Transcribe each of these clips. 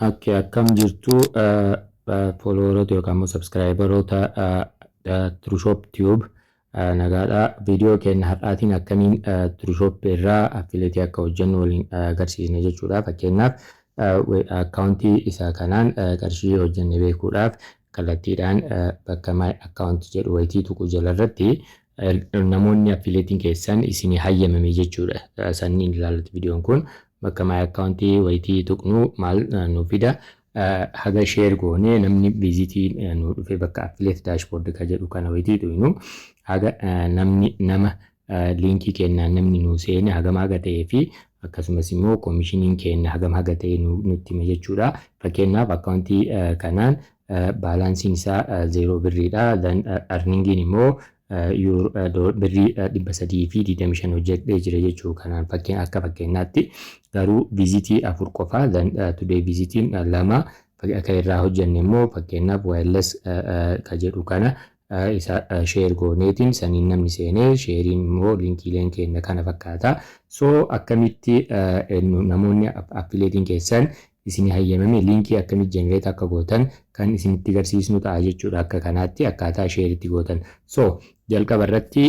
Okay, akkam jirtu followeroota yookaan immoo subscriberoota Tirushop Tube? Nagaadha. Viidiyoo keenya har'aatiin akkamiin Tirushop irraa affiliate akka hojjennu waliin agarsiisna jechuudha. Fakkeenyaaf, akkaawuntii isaa kanaan qarshii hojjenne beekuudhaaf kallattiidhaan bakka "My Account" jedhu wayitii tuqu jalarratti namoonni affiliateiin keessan isinii hayyamame jechuudha. Sanniin ilaallatu viidiyoon kun. Bakka "My Account" wayitii tuqnu maal nu fida? Haga share goonee namni visitii nu dhufe, bakka "Affiliate Dashboard" ka jedhu kana wayitii tuqnu, haga namni nama liinkii kennaan namni nu seene hagam haga ta'ee fi akkasumas immoo commissioniin keenya hagam haga ta'e nutti hima jechuudha. Fakkeenyaaf, akkaawuntii kanaan balanceiin isaa 0 birriidha. Earningiin immoo birrii 325 hojjedhee jira jechuu kanaan akka fakkeenyaatti. Garuu visitii afur qofa, today visitiin lama akka irraa hojjenne immoo, fakkeenyaaf, wireless ka jedhu kana isa share gooneetiin saniin namni seenee, shareiin immoo linkiileen keenya kana fakkaata. So akkamitti namoonni affiliateiin keessan isinii hayyamame linkii akkamitti generate akka gootan kan isinitti agarsiisnu ta'a jechuudha, akka kanaatti akkaataa shareitti gootan. So jalqaba irratti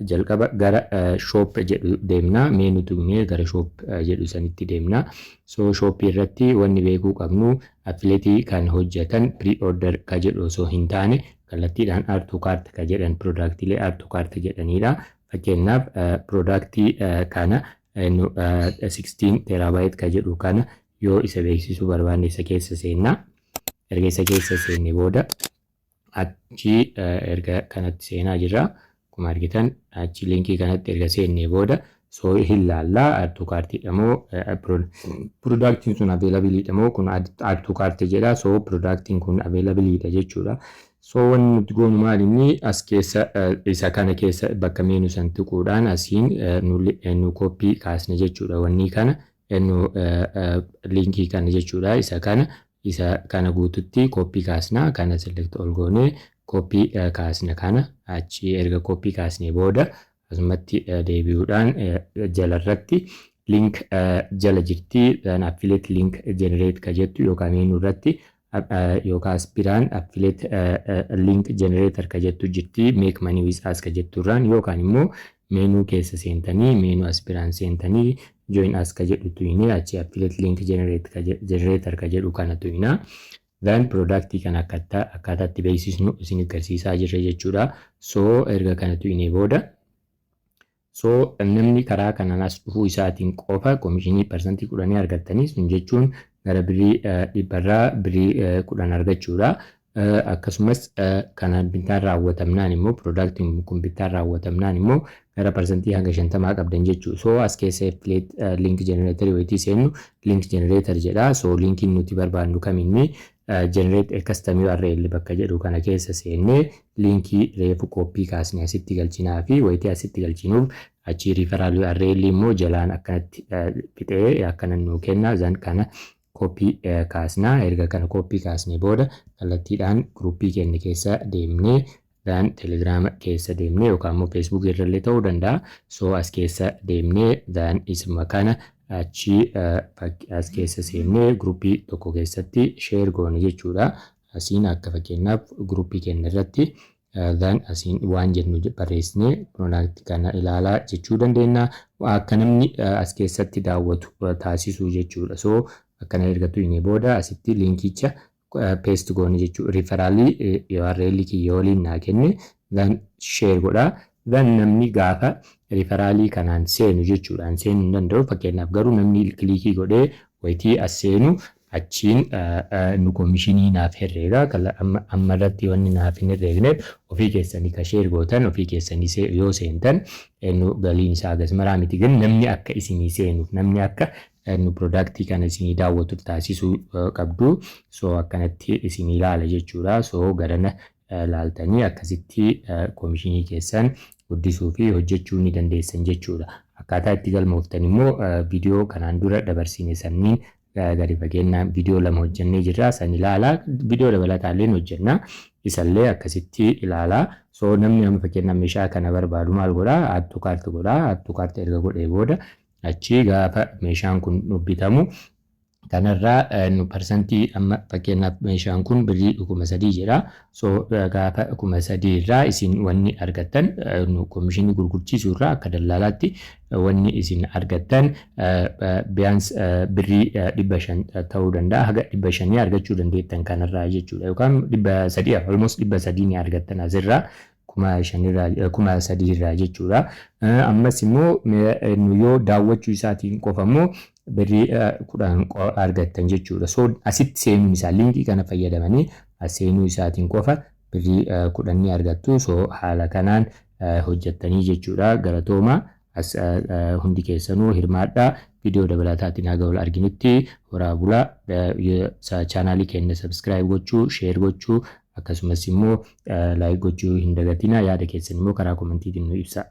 jalqaba gara "Shop" jedhu deemna. Mee nuti tuqnee gara "Shop" jedhu sanitti deemna. So shopii irratti wanni beekuu qabnu, affiliate kan hojjetan pre order ka jedhu osoo hin taane kallattiidhaan "Add to cart" ka jedhan, productiilee "Add to cart" jedhanidha. Fakkeenyaaf, productii kana 16 terabyte ka jedhu kana yoo isa beeksisuu barbaanne isa keessa seenna. Erga isa keessa seenne booda achi erga kanatti seenaa jirra. Akkuma argitan, achi linkii kanatti erga seennee booda, so hin laallaa, add to cartiidha moo productiin sun availableiidha moo? Kun "Add to cart" jedha. So productiin kun availableiidha jechuudha. So wanni nuti goonu maal? Inni as keessa isa kana keessa bakka menu san tuquudhaan asiin nu copy kaasne jechuudha. Wanni kana nu linkii kana jechuudha. Isa kana guututti copy kaasna. Kana select all goonee copy kaasna. Kana achi erga copy kaasnee booda asumatti deebi'uudhaan jalarratti link jala jirti, "Affiliate link generate" ka jettu, yookaan menu irratti yookaas biraan "Affiliate link generator" ka jettu jirti, "Make money with us" ka jettu irraan, yookaan immoo menu keessa seentanii, menu as biraan seentanii, "Join us" ka jedhu tuyinee achi "Affiliate link generator" ka jedhu kana tuyinaa. Then productii kana akkaataatti beeksisnu isin agarsiisaa jirra jechuudha. So erga kana tuyinee booda, so namni karaa kanaan as dhufuu isaatiin qofa commissionii 10% argattanii, sun jechuun gara birrii 100rraa birrii 10 argachuudha. Akkasumas kana bittaan raawwatamnaan immoo, productiin kun bittaan raawwatamnaan immoo gara hanga 50% qabdan jechuudha. So as keessa "Affiliate link generator" wayitii seennu, "Link generator" jedha. So linkiin nuti barbaannu kaminni? "Generate custom URL" bakka jedhu kana keessa seennee linkii reefu copy kaasnee asitti galchinaa fi wayitii asitti galchinuuf achi referral URL immoo jalaan akkanatti fixee akkana nuu kenna. Zan kana copy kaasnaa. Erga kana copy kaasnee booda kallattiidhaan groupii keenya keessa deemnee, dhaan Telegiraama keessa deemnee yookaan immoo Feesbuuk irrallee ta'uu danda'a. So as keessa deemnee, dhaan isuma kana achi as keessa seennee groupii tokko keessatti share goone jechuudha. Asiin akka fakkeenyaaf groupii keenya irratti dhaan asiin waan jennu barreessinee product kana ilaalaa jechuu dandeenya. Akka namni as keessatti daawwatu taasisuu jechuudha. So akkana erga tuqnee booda asitti linkicha paste goone jechuudha. Referralii URL kiyya waliin naa kenne, then share godhaa. Then namni gaafa referralii kanaan seenu jechuudhaan seenuu hin danda'u. Fakkeenyaaf, garuu namni clickii godhee wayitii as seenu achiin nu commissionii naaf herreega. Amma irratti wanni naaf hin herreegneef, ofii keessanii ka share gootan, ofii keessanii yoo seentan nu galiin isaa hagas maraa miti. Namni akka isinii seenuuf, namni akka nu productii kana isinii daawwatuuf taasisuu qabdu. So akkanatti isinii ilaala jechuudha. So garana laaltanii akkasitti commissionii keessan guddisuu fi hojjechuu ni dandeessan jechuudha. Akkaataa itti galmooftan immoo viidiyoo kanaan dura dabarsine sanniin gadi fageenyaan viidiyoo lama hojjennee jirra. San ilaalaa, viidiyoo dabalataallee hojjenna. Isallee akkasitti ilaalaa. So namni amma fakkeenyaaf meeshaa kana barbaadu maal godhaa? Add to cart godhaa. Add to cart erga godhee booda achi gaafa meeshaan kun bitamu Kanarraa nu parsantii amma fakkeenyaaf meeshaan kun birrii 3000 jedha. So gaafa 3000 irraa isin wanni argattan, nu komishinii gurgurchiisuu irraa akka dallaalaatti wanni isin argattan biyaans birrii 500 ta'uu danda'a. Haga 500 argachuu dandeettan kanarraa jechuudha. Yookaan 300, almost 300 ni argattan asirraa, 5000 irraa, 3000 irraa jechuudha. Ammas immoo nu yoo daawwachuu isaatiin qofa immoo birrii 10 argattan jechuudha. So asitti seenuun isaa, linkii kana fayyadamanii as seenuu isaatiin qofa birrii 10 ni argattu. So haala kanaan hojjettanii jechuudha. Galatooma, as hundi keessanuu hirmaadhaa. Viidiyoo dabalataatiin haga wal arginutti horaa bulaa. Chaanaalii keenya subscribe gochuu, share gochuu, akkasumas immoo like gochuu hin dagatina. Yaada keessan immoo karaa commentiitiin nu ibsa.